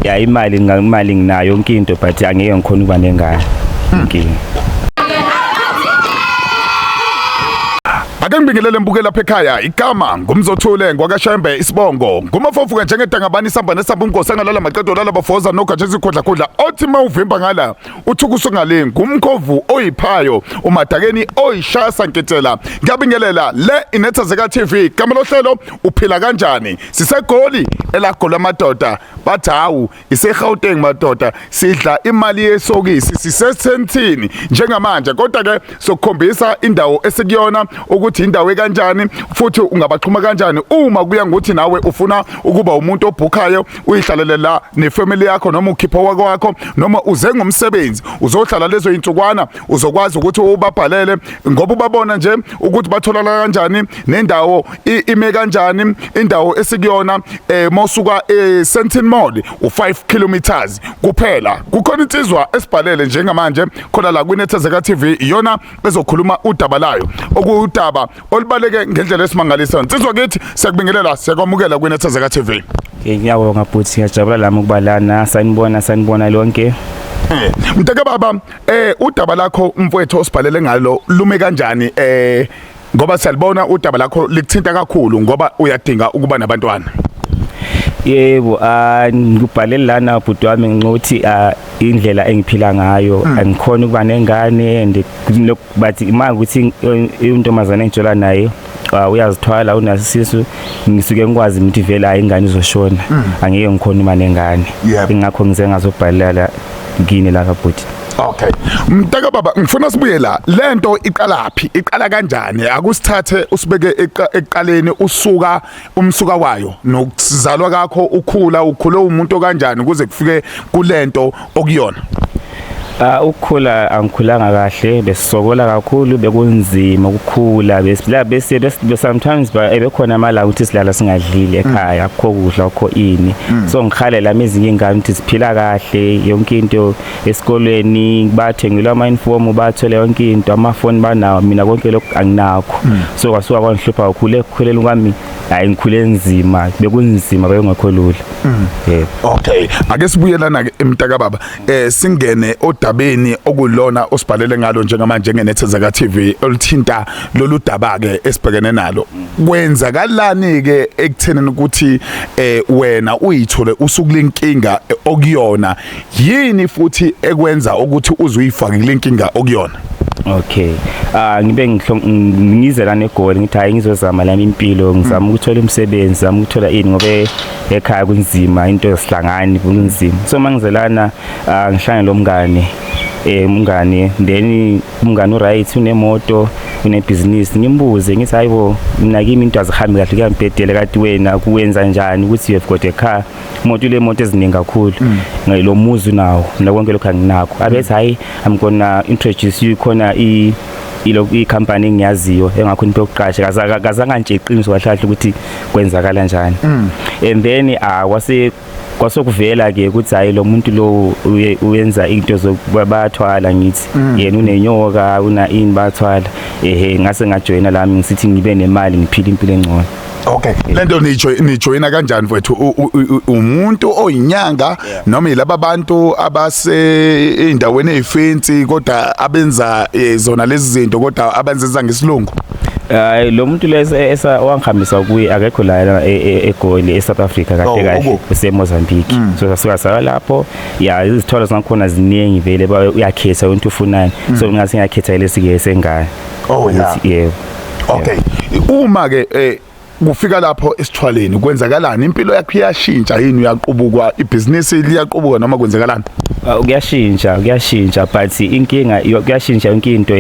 Ya, imali imali nginayo yonke into, but angeke ngikhona ukuba nengane, inkinga. Ake ngibingelele mbuke lapha ekhaya. Igama ngumzothule ngwakaShembe, isibongo ngumafofuka njengedangabani, isamba nesamba, umgosi angalala maqedo lala bafoza nogatsha esikhudlakhudla, othi mawuvimba ngala uthuka usungale, ngumkhovu oyiphayo umadakeni oyishaya sanketshela. Ngiyabingelela, le Inethezeka TV, gama lohlelo Uphila Kanjani. Sisegoli elagolwa amadoda, bathi hawu, iseGauteng madoda, sidla imali yesokisi. Sisesentini njengamanje, kodwa ke sokukhombisa indawo esikuyona ukuthi indawo ekanjani futhi ungabaxhuma kanjani uma kuya ngokuthi nawe ufuna ukuba umuntu obhukhayo, uyihlalele la nefamily yakho, noma ukhipha wakwakho, noma uze ngomsebenzi uzohlala lezo insukwana. Uzokwazi ukuthi ubabhalele ngoba ubabona nje ukuthi batholakala kanjani nendawo ime kanjani. Indawo esikuyona, mawusuka eSandton Mall u5 kilometers kuphela. Kukhona insizwa esibhalele njengamanje khona la kwiNethezeka TV, iyona ezokhuluma udaba layo, okuwudaba olubaleke ngendlela esimangalisayo. Insizwa kithi, siyakubingelela, siyakwamukela kwiNethezeka TV. Ngiyabonga bhuti, ngiyajabula lami ukuba lana. Sanibona, sanibona lonke. Mntaka baba, udaba lakho mfowethu osibhalele ngalo lume kanjani, ngoba siyalibona udaba lakho likuthinta kakhulu ngoba uyadinga ukuba nabantwana? Yebo, ngibhalele lana bhuti wami ngokuthi indlela engiphila ngayo, angikhona ukuba nengane, and but ima ukuthi intombazane engijola naye uyazithwala, unasisu, ngisuke ngikwazi ukuthi vele hayi, ingane izoshona, angeke ngikhona uma nengane. Ingakho ngize ngazobhalela kini lapha bhuti. Okay. Mntaka baba, ngifuna sibuye la. Lento iqalaphi? Iqala kanjani? Akusithathe usibeke ekuqaleni, usuka umsuka wayo nokuzalwa kakho, ukhula ukhule umuntu kanjani kuze kufike kulento okuyona. Ukukhula angikhulanga kahle, besisokola kakhulu, bekunzima ukukhula, besila bese sometimes ebekhona amalanga ukuthi silala singadlile ekhaya, akukho kudla, akukho ini. So ngihalela ezinye ingane ukuthi siphila kahle, yonke into, esikolweni bathengelwa ama-uniform, bathole yonke into, amafoni banawo, mina konke lokhu anginakho. So kwasuka kwangihlupha kakhulu ekukhuleni kwami. Hayi, ngikhule nzima, bekunzima, bekungekho lula, yebo. Okay, ake sibuyelana ke emntaka baba. Singene odabeni okulona osibhalele ngalo njengamanje ngeNethezeka TV, oluthinta lolu daba ke esibhekene nalo. Kwenzakalani ke ekuthenini ukuthi wena uyithole usukulenkinga okuyona? Yini futhi ekwenza ukuthi uzuyifake kulenkinga okuyona? Okay. Ngibe ngize la neGoli, ngithi hayi, ngizozama lami impilo, ngizama ukuthola umsebenzi, ngizama ukuthola ini, ngoba ekhaya kunzima, into ezihlangani kunzima. So mangizelana ngihlangene lo mngane, umngane, then umngane uright, unemoto, unebhizinisi. Ngimbuze ngithi, hayibo, mina kimi into azihambi kahle, kuyangibhedela, kati wena kuwenza njani ukuthi you have got a car, imoto, ile moto eziningi kakhulu, lo muzi unawo, mina konke lokho anginakho. Abethi, hayi, I'm gonna introduce you khona i ilo i-company engiyaziyo engakhona into yokuqasha. Kazange nje iqiniso kahle kahle ukuthi kwenzakala kanjani, and then wase kwasokuvela ke ukuthi hayi, lo muntu lo uyenza into zokubathwala, ngithi yena unenyoka, una ini, bathwala. Ehe, ngase ngajoyina lami, ngisithi ngibe nemali, ngiphile impilo engcono. Okay. Lento nijoyina kanjani mfowethu? Umuntu oyinyanga noma yilaba bantu abase eindaweni ezifancy kodwa abenza zona lezi zinto, kodwa abenzenza ngesilungu? Hayi, lo muntu lesa wangihambisa kuye akekho la eGoli, eSouth Africa kahle. Oh, Kahle. Ukuphi? Use-Mozambique. So sasuka saya lapho. Ya, izithwalo zakhona ziningi vele, uyakhetha into ufunani, so ngathi ngiyakhetha lesi ke sengane. Oh, yeah. Yebo. Okay. Uma ke kufika lapho esithwaleni, kwenzakalani? Impilo yakho iyashintsha yini? Uyaqubukwa, ibhizinisi liyaqubuka, noma kwenzakalani? Kuyashintsha, kuyashintsha, but inkinga kuyashintsha yonke into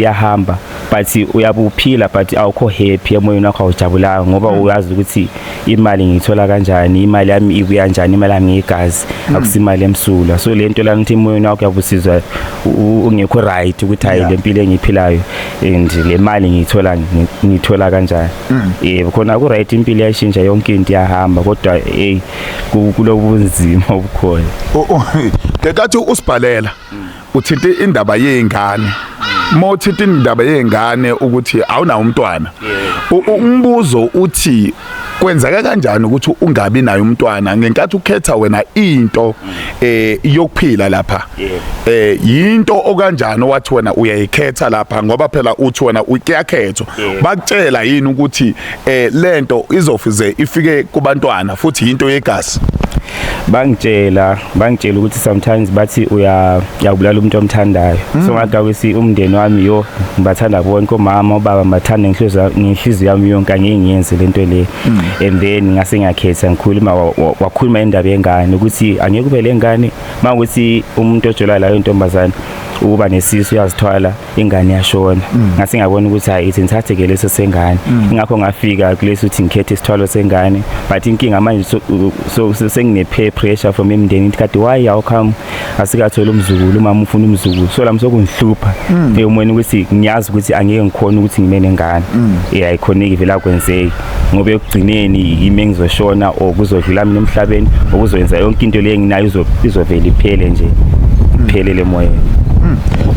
iyahamba, but uyabuphila, but awukho happy emoyeni wakho, awujabulanga ngoba uyazi ukuthi imali ngiyithola kanjani, imali yami ibuya kanjani, imali yami ngegazi, akusimali emsulwa. So le nto lana ukuthi emoyeni wakho uyabusizwa ungekho right ukuthi hayi, le mpilo engiyiphilayo and le mali ngiyithola kanjani. Yebo, khona ku right, impilo iyashintsha, yonke into iyahamba, kodwa hey, kulobunzima obukhona. Ngenkathi usibhalela uthinte indaba yezingane. Mawuthinta indaba yengane ukuthi awunawo umntwana, umbuzo uthi kwenzeka kanjani ukuthi ungabi nayo umntwana ngenkathi ukhetha wena into yokuphila lapha? Yinto okanjani owathi wena uyayikhetha lapha, ngoba phela uthi wena uyakhethwa? Bakutshela yini ukuthi lento izofize ifike kubantwana futhi into yegazi? Bangitshela ukuthi sometimes bathi uyabulala umuntu omthandayo. So ngagawisi umndeni wami, yo, ngibathanda bonke, omama, ubaba, ngibathanda ngenhliziyo yami yonke, angeke ngiyenze lento le. And then ngase ngiyakhetha, ngikhuluma, wakhuluma indaba yengane ukuthi angeke kube lengane mawukuthi umuntu ojola la intombazane ukuba nesisu, uyazithwala, ingane yashona. Ngase ngiyabona ukuthi hayi, ithi ngithathe ke leso sengane. Ingakho ngafika kuleso ukuthi ngikhethe isithwalo sengane. But inkinga manje, so sengine peer pressure from emndeni, ithi kade why, how come asikatholi umzukulu, umama ufuna umzukulu? So lami sokungihlupha emoyeni ukuthi ngiyazi ukuthi angeke ngikhone ukuthi ngime nengane. Ayikhoneki vele, akwenzeki, ngoba ekugcineni yimi engizoshona or kuzodlula mina emhlabeni, okuzoyenza yonke into le enginayo izovela iphele nje, iphelele emoyeni.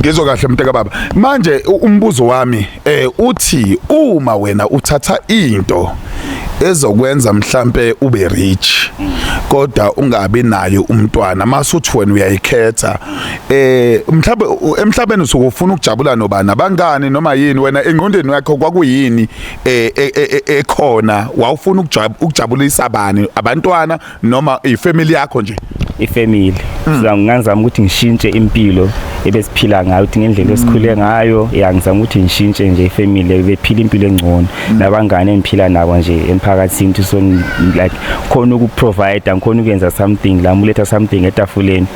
Ngizwa kahle, mntaka baba. Manje umbuzo wami uthi uma wena uthatha into ezokwenza mhlambe ube rich kodwa ungabi nayo umntwana, masuthi wena uyayikhetha, mhlambe emhlabeni usuke ufuna ukujabula nobani, abangani noma yini? Wena engqondweni yakho kwakuyini ekhona? Wawufuna ukujabulisa bani, abantwana noma ifamily yakho nje? Ifamily. So ngangizama ukuthi ngishintshe impilo ebesiphila ngayo, ukuthi ngendlela esikhule ngayo ya, ngizama ukuthi ngishintshe nje ifamily, bephila impilo engcono, nabangane engiphila nabo nje emphakathini. So like khona ukuprovide, ngikhona ukuyenza something la, muletha something etafuleni,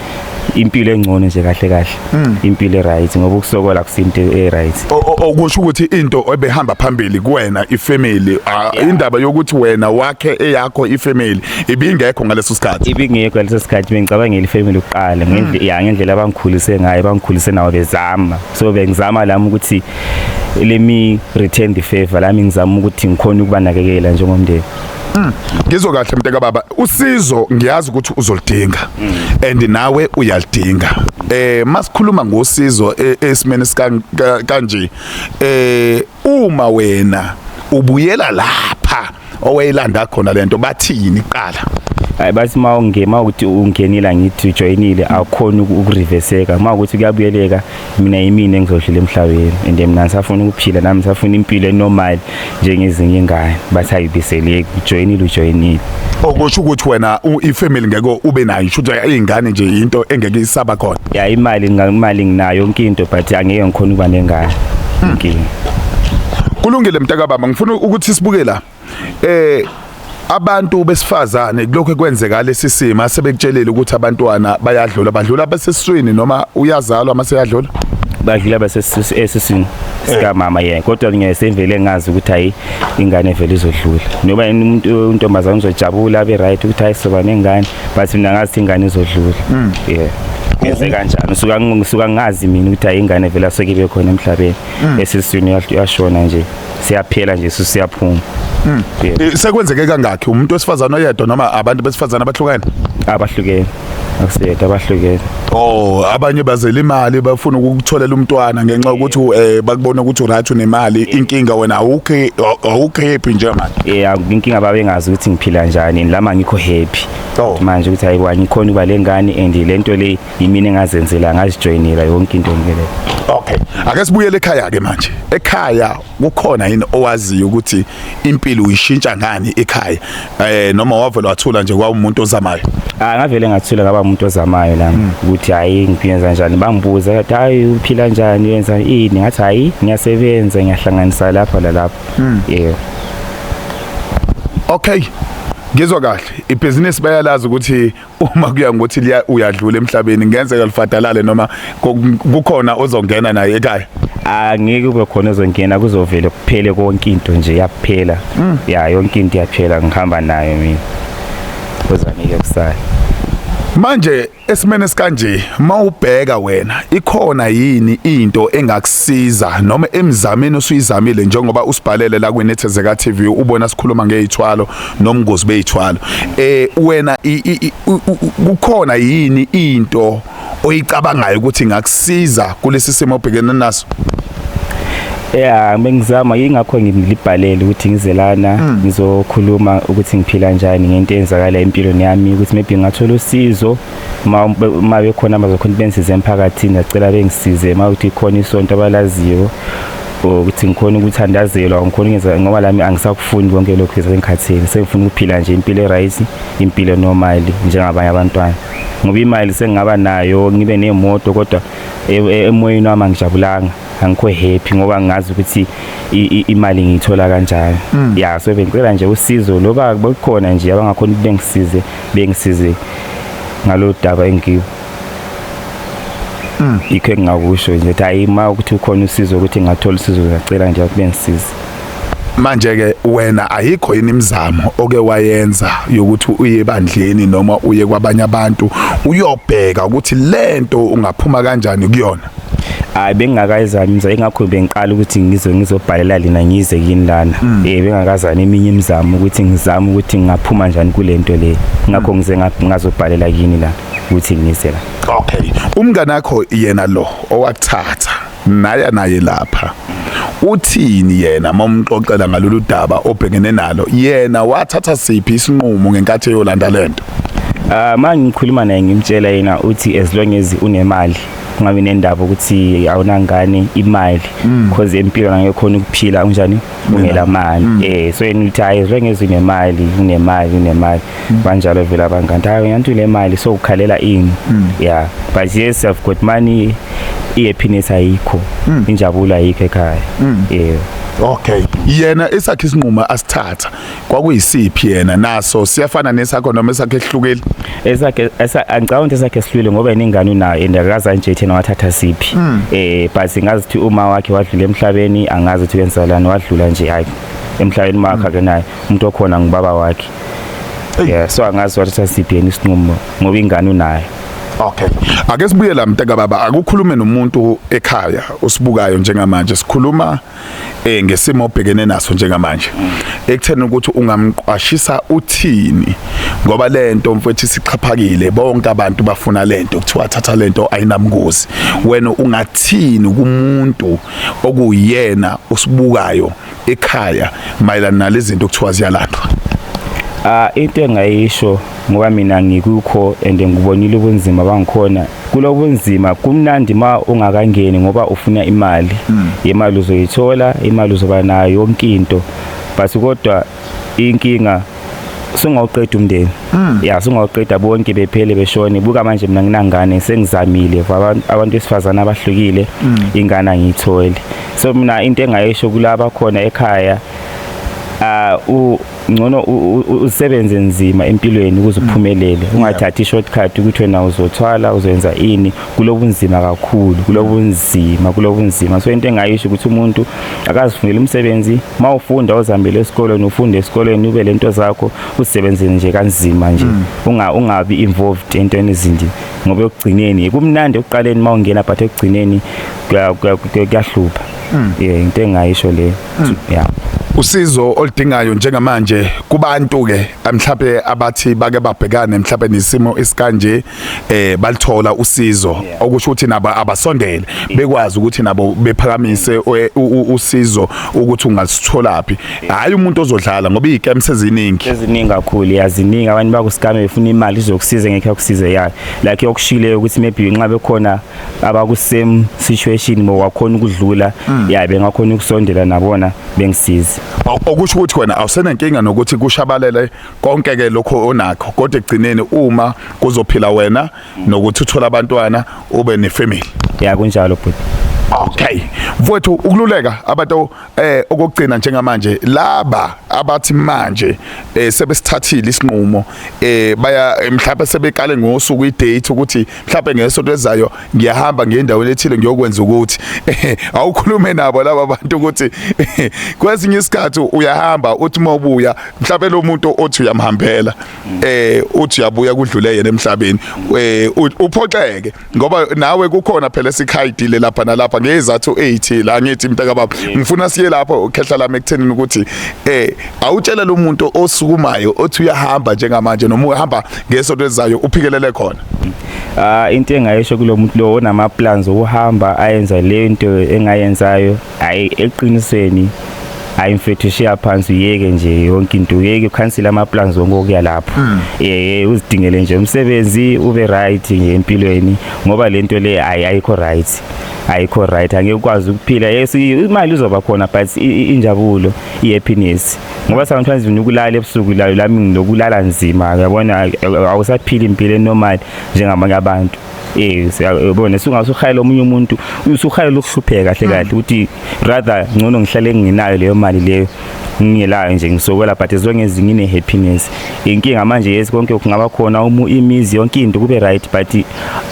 impilo engcono nje, kahle kahle impilo e-right, ngoba ukusokola kusinto e-right. Okusho ukuthi into ebehamba phambili kuwena ifamily, indaba yokuthi wena wakhe eyakho ifamily ibingekho ngaleso sikhathi? Ibingekho ngaleso sikhathi. Bengicabangela ifamily kuqala, ngendlela ya, ngendlela abangikhulise ngayo, bangikhulise nawo bezama. So bengizama lami ukuthi let me return the favor, lami ngizama ukuthi ngikhona ukubanakekela njengomndeni. Ngizwa kahle, mntaka baba. Usizo ngiyazi ukuthi uzolidinga and nawe uyalidinga. Masikhuluma ngosizo esimeni sika kanje, uma wena ubuyela lapha owayilanda khona lento, bathini kuqala? Hayi, bathi uma ungema ukuthi ungenile, ngithi ujoyinile, awukhona ukureverseka. Uma ukuthi kuyabuyeleka, mina yimina engizodlula emhlabeni, and mina ngisafuna ukuphila nami, ngisafuna impilo enormal njengezinye ingane. Bathi ayibiseleki, ujoyinile, ujoyinile. Okusho ukuthi wena ifamily ngeke ube nayo, shuthi izingane nje into engeke isaba khona. Ya, imali nginayo yonke into, but angeke ngikhona ukuba nengane, inkinga. Kulungile, mntaka baba, ngifuna ukuthi sibuke la. Abantu besifazane kulokho kwenzeka lesi simo asebekutshelile ukuthi abantwana bayadlula, badlula besesiswini noma uyazalwa mase yadlula? Badlula basesiswini sikamama yena, kodwa ngiyasevele ngazi ukuthi hayi, ingane vele izodlula, noma yini umuntu untombazane uzojabula, abe right ukuthi hayi, soba nengane, but mina ngazi ingane izodlula. Yeah, ngenze kanjani? Ngisuka ngazi mina ukuthi hayi, ingane vele asoke ibe khona emhlabeni, esiswini uyashona nje, siyaphela nje, siyaphuma. Yeah. Sekwenzeke kangakhi? Umuntu wesifazane oyedwa noma abantu besifazane abahlukene? Abahlukene, akusiyedwa, abahlukene. Oh, abanye bazela imali, bafuna ukukutholela umntwana ngenxa yokuthi bakubona ukuthi uright, unemali. Inkinga wena awukho happy nje manje. Yeah, inkinga babengazi ukuthi ngiphila njani lama, ngikho happy. Manje ukuthi hayi, ngikhona uba lengane, and lento le yimina engazenzela, ngazijoyinela yonke into ngeke. Okay. Ake sibuyele ekhaya ke manje. Ekhaya kukhona yini owaziyo ukuthi impilo uyishintsha ngani ekhaya? Noma wavela wathula nje kwa umuntu ozamayo? Ah, ngavele ngathula, ngaba umuntu ozamayo la, ukuthi hayi, ngiyenza njani. Bangibuza ngathi hayi, uphila njani, wenza ini? Ngathi hayi, ngiyasebenza, ngiyahlanganisa lapha lalapha, yeah. Okay. Ngizwa kahle. Ibhizinisi bayalazi ukuthi uma kuya ngokuthi liya uyadlula emhlabeni, ngenzeka lifadalale noma kukhona ozongena naye ekhaya? Angeke kube khona ozongena, kuzovele kuphele konke, into nje yaphela. Ya, yonke into iyaphela, ngihamba nayo mina, kuzanike kusala. Manje esimene esikanje, mawubheka wena, ikhona yini into engakusiza noma emizameni osuyizamile, njengoba usibhalele la kwiNethezeka TV, ubona sikhuluma ngezithwalo nomngozi beyithwalo, wena kukhona yini into oyicabangayo ukuthi ingakusiza kulesi simo obhekene naso? Yeah, bengizama ingakho ngilibhalele ukuthi ngize lana ngizokhuluma ukuthi ngiphila njani ngento eyenzakala empilweni yami, ukuthi maybe ngingathola usizo ma bekhona abazokhona bengisize emphakathini. Ngiyacela bengisize ma ukuthi khona isonto abalaziyo ukuthi ngikhona ukuthandazelwa, ngikhona ukwenza, ngoba lami angisakufuni konke lokhu esengikhathele. Sengifuna ukuphila nje impilo e-right, impilo normal njengabanye abantwana, ngoba imali sengingaba nayo, ngibe nemoto, kodwa emoyeni wami angijabulanga, angikho happy, ngoba ngazi ukuthi imali ngiyithola kanjani. Yeah, so bengicela nje usizo loba bekhona nje abangakhona ukuthi bengisize ngalo daba engiyo. Yikho engingakusho nje ukuthi hayi, ma ukuthi ukhona usizo, ukuthi ngingathola usizo, ngiyacela nje ukuthi bengisize. Manje ke wena ayikho yini imizamo oke wayenza yokuthi uye ebandleni noma uye kwabanye abantu uyobheka ukuthi lento ungaphuma kanjani kuyona? Hayi, bengingakayizami imizamo, ingakho bengiqala ukuthi ngizobhalela lina, ngize kini lana. Bengakazami eminye imizamo ukuthi ngizame ukuthi ngingaphuma njani kule nto le, ngakho ngize ngazobhalela kini la ukuthi ngize la. Okay, umngane wakho yena lo owakuthatha naya naye lapha, uthini yena mawumxoxela ngalolu daba obhekene nalo? Yena wathatha siphi isinqumo ngenkathi eyolanda lento? Ah, ma ngikhuluma naye ngimtshela, yena uthi as long as unemali, kungabi nendaba ukuthi awunangane, imali, because empilo ngeke khona ukuphila unjani ungela mali. So yena uthi hayi, as long as unemali, unemali, unemali. Banjalo vele abangani, hayi ngiyantu le mali, so ukhalela ini? Yeah, but yes, I've got money, i-happiness ayikho, injabulo ayikho ekhaya, yeah. Okay, yena esakhe isinqumo asithatha kwakuyisiphi yena? Naso siyafana nesakho noma esakhe ehlukile? Esakhe angicabanga ukuthi esakhe sihlwile, ngoba yena ingane unayo and akaze nje thina wathatha siphi, but ngazi ukuthi uma wakhe wadlula emhlabeni, angazi ukuthi kwenzakalani, wadlula nje, hayi, emhlabeni makhe akenayo umuntu okhona, ngubaba wakhe. Yeah, so angazi wathatha siphi yena isinqumo, ngoba ingane unayo. Okay. Ake sibuye la, mntaka baba, akukhulume nomuntu ekhaya osibukayo njengamanje. Sikhuluma ngesimo obhekene naso njengamanje. Ekutheni ukuthi ungamqwashisa uthini, ngoba lento mfowethu sixhaphakile, bonke abantu bafuna lento, kuthiwa thatha lento ayinamngozi. Wena ungathini kumuntu okuyena osibukayo ekhaya mayelana nalezi zinto kuthiwa ziyalandwa? Ah, into engayisho, ngoba mina ngikukho and ngibonile ubunzima bangikhona kulobunzima, kumnandi ma ungakangeni ngoba ufuna imali, imali uzoyithola, imali uzoba nayo yonke into, but kodwa inkinga sungawuqeda umndeni ya, sungawuqeda bonke bephele beshone. Buka manje mina nginangane, sengizamile for abantu besifazane abahlukile, ingane angiyitholi. So mina into engayisho kulaba khona ekhaya, ah, u ngcono usebenze nzima empilweni ukuze uphumelele, ungathathi i-shortcut ukuthi wena uzothwala, uzoyenza ini. Kulobunzima kakhulu, kulobunzima, kulobunzima. So into engayisho ukuthi umuntu akazifunele umsebenzi, mawufunda uzihambele esikolweni, ufunde esikolweni, ube lento zakho, usebenzele nje kanzima nje, ungabi involved entweni ezindi, ngoba ekugcineni kumnandi ekuqaleni mawungena, but ekugcineni kuyahlupha. Yeah, into engayisho le, yeah. Usizo oludingayo njengamanje kubantu ke mhlawumbe abathi bake babhekane mhlawumbe nesimo esikanje, balithola usizo, okusho ukuthi nabo abasondele bekwazi ukuthi nabo bephakamise usizo ukuthi ungasitholaphi, hayi umuntu ozodlala, ngoba izi-scams eziningi. Eziningi kakhulu, yaziningi. Abantu baku-scam befuna imali izokusiza, ngekho yakusiza ya, like yokushile ukuthi maybe nxa bekhona abaku same situation bokwakhona ukudlula ya, bengakhona ukusondela nabona bengisize. Okusho ukuthi wena awusenenkinga nokuthi kushabalele konke ke lokho onakho, kodwa ekugcineni uma kuzophila wena nokuthi uthole abantwana, ube ne-family. Ya, kunjalo bhuti. Okay. Mfowethu, ukululeka abantu okugcina njengamanje, laba abathi manje sebesithathile isinqumo, baya mhlawumbe sebekale ngosuku, i-date, ukuthi mhlawumbe ngesonto ezayo ngiyahamba ngendaweni ethile ngiyokwenza ukuthi, awukhulume nabo laba bantu ukuthi kwesinye isikhathi uyahamba, uthi mawubuya mhlawumbe lo muntu othi uyamhambela, uthi uyabuya kudlule yena emhlabeni, uphoxeke, ngoba nawe kukhona phela esikhayidile lapha nalapha ngezathu 8 la. Ngithi mntaka baba, ngifuna siye lapho khehla lami ekuthenini ukuthi awutshele lo muntu osukumayo othi uyahamba njengamanje noma uhamba ngesonto ezayo uphikelele khona. Ah, into engayisho kulo muntu lo onama plans okuhamba ayenza le nto engayenzayo, hayi, eqinisweni, hayi mfethu, shiya phansi, uyeke nje yonke into, uyeke ukhansela ama plans wonke okuya lapho. Uzidingele nje umsebenzi, ube right nje empilweni, ngoba lento le ayikho right, ayikho right, angeke ukwazi ukuphila. Yes, imali izoba khona, but injabulo, i-happiness, ngoba sometimes mina ukulala ebusuku la lami nginokulala nzima, uyabona, awusaphili impilo enormal njengamanye abantu. Siyabona sungasuhayela omunye umuntu, usuhayela ukuhlupheka kahle kahle, ukuthi rather ngcono ngihlale nginayo leyo mali leyo, ngingelayo nje, ngisokola, but as long as ngine happiness. Inkinga manje, yes, konke kungaba khona, imizi, yonke into kube right, but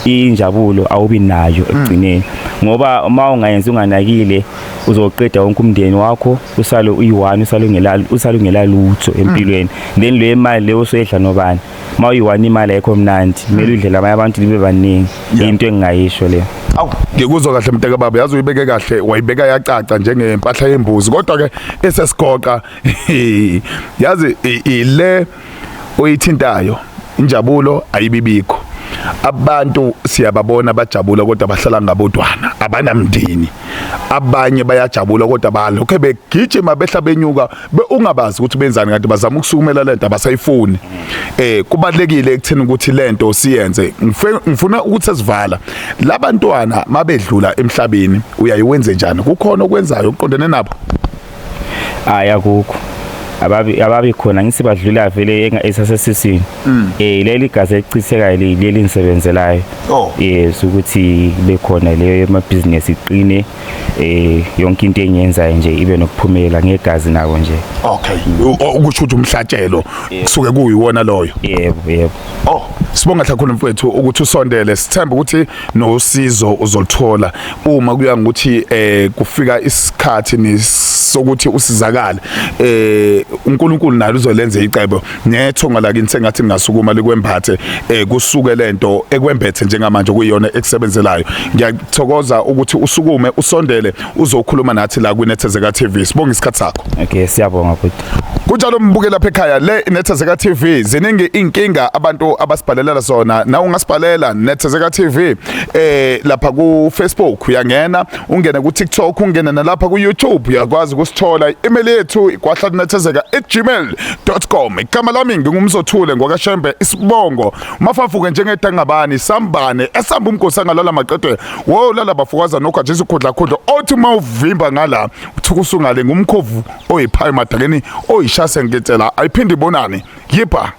injabulo awubi nayo ekugcineni, ngoba uma ungayenzi unganakile, uzoqeda wonke umndeni wakho, usale uyi-one, usale ungela lutho empilweni. Then leyo mali leyo usoyidla nobani? Uma uyi-one, imali ayikho mnandi, kumele udle labanye abantu, libe baningi. Into engingayisho leyo. Awu, ngikuzwa kahle mntaka baba, yazi uyibeke kahle, wayibeka yacaca njengempahla yembuzi. Kodwa ke esesigoqa, yazi ile oyithintayo, injabulo ayibibikho. Abantu siyababona bajabula, kodwa bahlala ngabodwana, abanamndeni. Abanye bayajabula, kodwa balokho begijima behla benyuka, ungabazi ukuthi benzani, kanti bazama ukusukumela lento abasayifuni. Kubalekile ekutheni ukuthi lento siyenze. Ngifuna ukuthi sesivala, labantwana mabedlula emhlabeni, uyayiwenze njani? Kukhona okwenzayo uqondene nabo? Hayi, akukho. Ababi khona, ngithi badlula vele esasesisini. Leli gazi elichithekayo leli ngisebenzelayo. Yes, ukuthi bekhona leyo emabhizinesi iqine, yonke into engiyenzayo nje ibe nokuphumela ngegazi nabo nje. Okay, ukusho ukuthi umhlatshelo kusuke kuyiwona loyo? Yebo. Oh, sibonga kakhulu mfowethu ukuthi usondele. Sithemba ukuthi nosizo uzolithola uma kuya ngokuthi kufika isikhathi sokuthi usizakale. uNkulunkulu nalo uzolenza icebo, nethonga lakini sengathi ningasukuma likwembathe, kusuke lento ekwembethe njengamanje kuyiyona ekusebenzelayo. Ngiyathokoza ukuthi usukume usondele uzokhuluma nathi la kwiNethezeka TV. Sibonga isikhathi sakho. Okay, siyabonga futhi. Kunjalo mbuke lapha ekhaya, le Nethezeka TV. Ziningi inkinga abantu abasibhalela zona, na ungasibhalela Nethezeka TV lapha ku Facebook, uyangena ungene ku TikTok, ungene nalapha ku YouTube, uyakwazi ukusithola. Email yethu ikwahlalinethezeka@gmail.com. Igama lami ngingumzothule ngwakaShembe, isibongo mafafuke njengedangabani sambane esamba umgosi angalala maqedwe wo lala bafukaza nogajisa ukhudla khudla, othi mawuvimba ngala uthuka usungale, ngumkhovu oyiphayo madakeni oyishase ngitsela ayiphinde ibonane. Yipha.